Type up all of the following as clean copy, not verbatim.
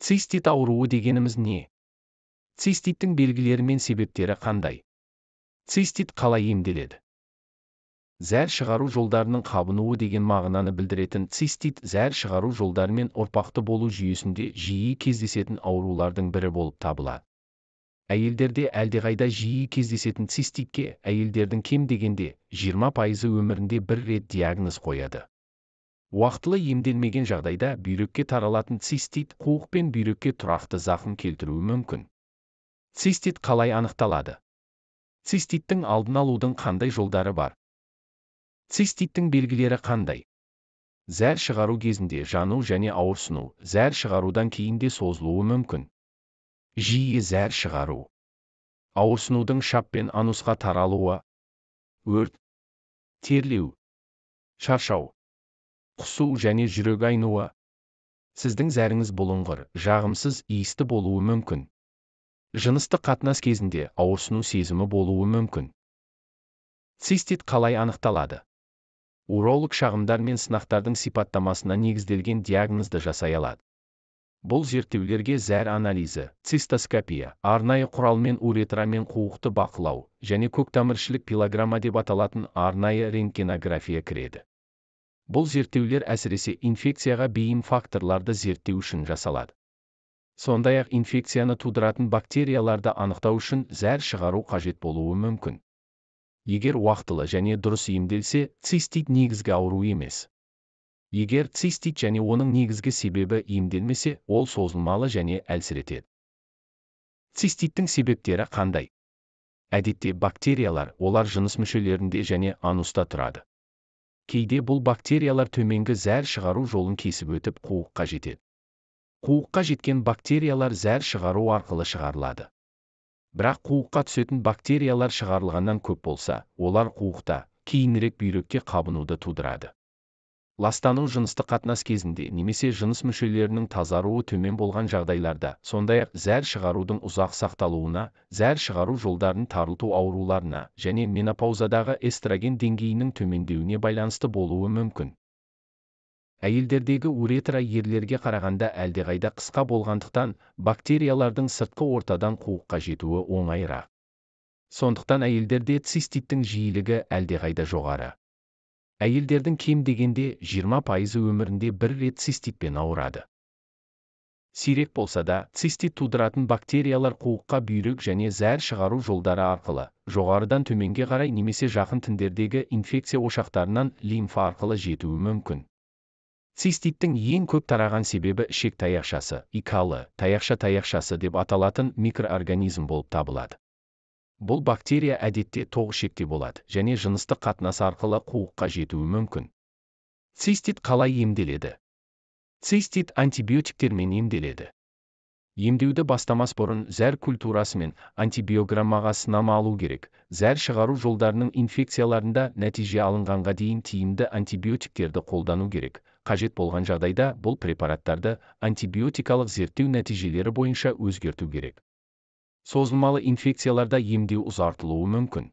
Цистит ауруы дегеніміз не? Циститтің белгілері мен себептері қандай? Цистит қалай емделеді? Зәр шығару жолдарының қабынуы деген мағынаны білдіретін цистит зәр шығару жолдары мен ұрпақты болу жүйесінде жиі кездесетін аурулардың бірі болып табылады. Әйелдерде әлдеқайда жиі кездесетін циститке әйелдердің кем дегенде 20% өмірінде бір рет диагноз қояды. Уақтылы емделмеген жағдайда бүйрекке таралатын цистит қуық пен бүйрекке тұрақты зақым келтіруі мүмкін. Цистит қалай анықталады? Циститтің алдын алудың қандай жолдары бар? Циститтің белгілері қандай? Зәр шығару кезінде жану және ауырсыну, зәр шығарудан кейін де созылуы мүмкін. Жиі зәр шығару. Ауырсынудың шап пен анусқа таралуы, өрт, терлеу, шаршау, құсу және жүрек айнуы. Сіздің зәріңіз бұлыңғыр, жағымсыз, иісті болуы мүмкін. Жыныстық қатынас кезінде ауырсыну сезімі болуы мүмкін. Цистит қалай анықталады? Уролог шағымдар мен сынақтардың сипаттамасына негізделген диагнозды жасай алады. Бұл зерттеулерге зәр анализі, цистоскопия, арнайы құралмен уретра мен қуықты бақылау және көктамырішілік пилограмма деп аталатын арнайы рентгенография кіреді. Бұл зерттеулер әсіресе инфекцияға бейім факторларды зерттеу үшін жасалады. Сондай-ақ инфекцияны тудыратын бактерияларды анықтау үшін зәр шығару қажет болуы мүмкін. Егер уақтылы және дұрыс емделсе, цистит негізгі ауру емес. Егер цистит және оның негізгі себебі емделмесе, ол созылмалы және әлсіретеді. Циститтің себептері қандай? Әдетте бактериялар, олар жыныс мүшелерінде және ануста тұрады. Кейде бұл бактериялар төменгі зәр шығару жолын кесіп өтіп қуыққа жетеді. Қуыққа жеткен бактериялар зәр шығару арқылы шығарылады. Бірақ қуыққа түсетін бактериялар шығарылғаннан көп болса, олар қуықта, кейінірек бүйрекке қабынуды тудырады. Ластану жыныстық қатынас кезінде немесе жыныс мүшелерінің тазаруы төмен болған жағдайларда, сондай-ақ зәр шығарудың ұзақ сақталуына, зәр шығару жолдарын тарылту ауруларына және менопаузадағы эстроген деңгейінің төмендеуіне байланысты болуы мүмкін. Әйелдердегі уретра ерлерге қарағанда әлдеқайда қысқа болғандықтан, бактериялардың сыртқы ортадан қуыққа жетуі оңайырақ. Сондықтан әйелдерде циститтің жиілігі әлдеқайда жоғары. Әйелдердің кем дегенде 20% өмірінде бір рет циститпен ауырады. Сирек болса да, цистит тудыратын бактериялар қуыққа бүйрек және зәр шығару жолдары арқылы, жоғарыдан төменге қарай немесе жақын тіндердегі инфекция ошақтарынан лимфа арқылы жетуі мүмкін. Циститтің ең көп тараған себебі ішек таяқшасы, икалы, таяқша таяқшасы деп аталатын микроорганизм болып табылады. Бұл бактерия әдетте тоқ ішекте болады және жыныстық қатынас арқылы қуыққа жетуі мүмкін. Цистит қалай емделеді? Цистит антибиотиктермен емделеді. Емдеуді бастамас бұрын зәр культурасы мен антибиограммаға сынама алу керек. Зәр шығару жолдарының инфекцияларында нәтиже алынғанға дейін тиімді антибиотиктерді қолдану керек. Қажет болған жағдайда бұл препараттарды антибиотикалық зерттеу нәтижелері бойынша өзгерту керек. Созылмалы инфекцияларда емдеу ұзартылуы мүмкін.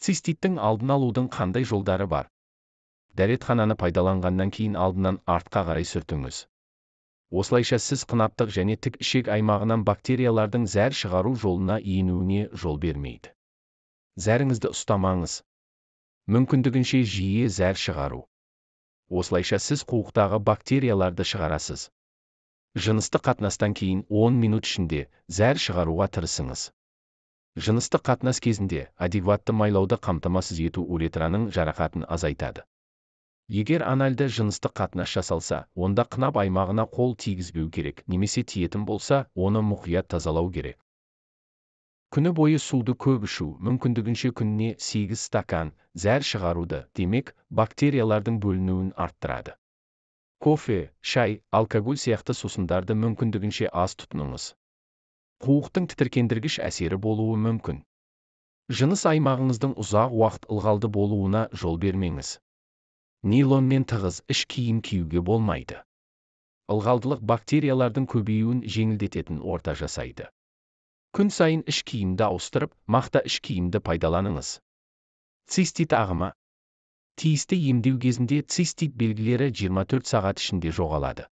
Циститтің алдын алудың қандай жолдары бар? Дәретхананы пайдаланғаннан кейін алдынан артқа қарай сүртіңіз. Осылайша сіз қынаптық және тік ішек аймағынан бактериялардың зәр шығару жолына енуіне жол бермейді. Зәріңізді ұстамаңыз. Мүмкіндігінше жиі зәр шығару. Осылайша сіз қуықтағы бактерияларды шығарасыз. Жыныстық қатынастан кейін 10 минут ішінде зәр шығаруға тырысыңыз. Жыныстық қатынас кезінде адекватты майлауды қамтамасыз ету уретраның жарақатын азайтады. Егер анальды жыныстық қатынас жасалса, онда қынап аймағына қол тигізбеу керек, немесе тиетін болса, оны мұқият тазалау керек. Күні бойы суды көп ішу, мүмкіндігінше күніне 8 стакан зәр шығаруды, демек, бактериялардың бөлінуін арттырады. Кофе, шай, алкоголь сияқты сусындарды мүмкіндігінше аз тұтыныңыз. Қуықтың тітіркендіргіш әсері болуы мүмкін. Жыныс аймағыңыздың ұзақ уақыт ылғалды болуына жол бермеңіз. Нейлонмен тығыз іш киім киюге болмайды. Ылғалдылық бактериялардың көбеюін жеңілдететін орта жасайды. Күн сайын іш киімді ауыстырып, мақта іш киімді пайдаланыңыз. Цистит ағымы. Тиісті емдеу кезінде цистит белгілері 24 сағат ішінде жоғалады.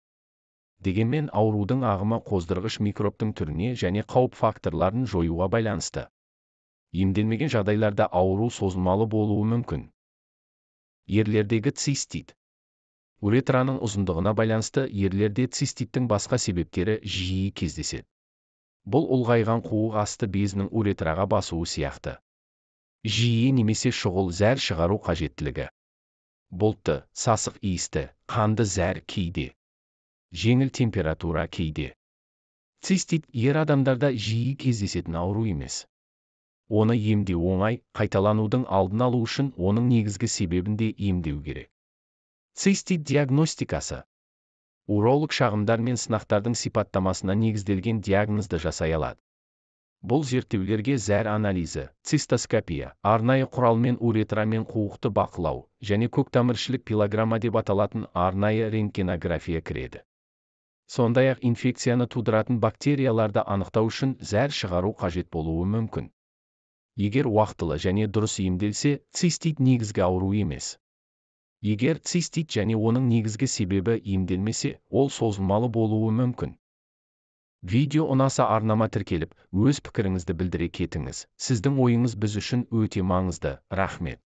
Дегенмен аурудың ағымы қоздырғыш микробтың түріне және қауіп факторларын жоюға байланысты. Емделмеген жағдайларда ауру созылмалы болуы мүмкін. Ерлердегі цистит. Уретраның ұзындығына байланысты ерлерде циститтің басқа себептері жиі кездеседі. Бұл ұлғайған қуық асты безінің уретраға басуы сияқты. Жиі немесе шұғыл зәр шығару қажеттілігі. Бұлтты, сасық иісті, қанды зәр кейде. Жеңіл температура кейде. Цистит ер адамдарда жиі кездесетін ауру емес. Оны емдеу оңай, қайталанудың алдын алу үшін оның негізгі себебін де емдеу керек. Цистит диагностикасы. Уролог шағымдар мен сынақтардың сипаттамасына негізделген диагнозды жасай алады. Бұл зерттеулерге зәр анализі, цистоскопия, арнайы құралмен уретра мен қуықты бақылау және көктамырішілік пилограмма деп аталатын арнайы рентгенография кіреді. Сондай-ақ инфекцияны тудыратын бактерияларды анықтау үшін зәр шығару қажет болуы мүмкін. Егер уақтылы және дұрыс емделсе, цистит негізгі ауру емес. Егер цистит және оның негізгі себебі емделмесе, ол созылмалы болуы мүмкін. Видео ұнаса, арнама тіркеліп, өз пікіріңізді білдіре кетіңіз. Сіздің ойыңыз біз үшін өте маңызды. Рахмет.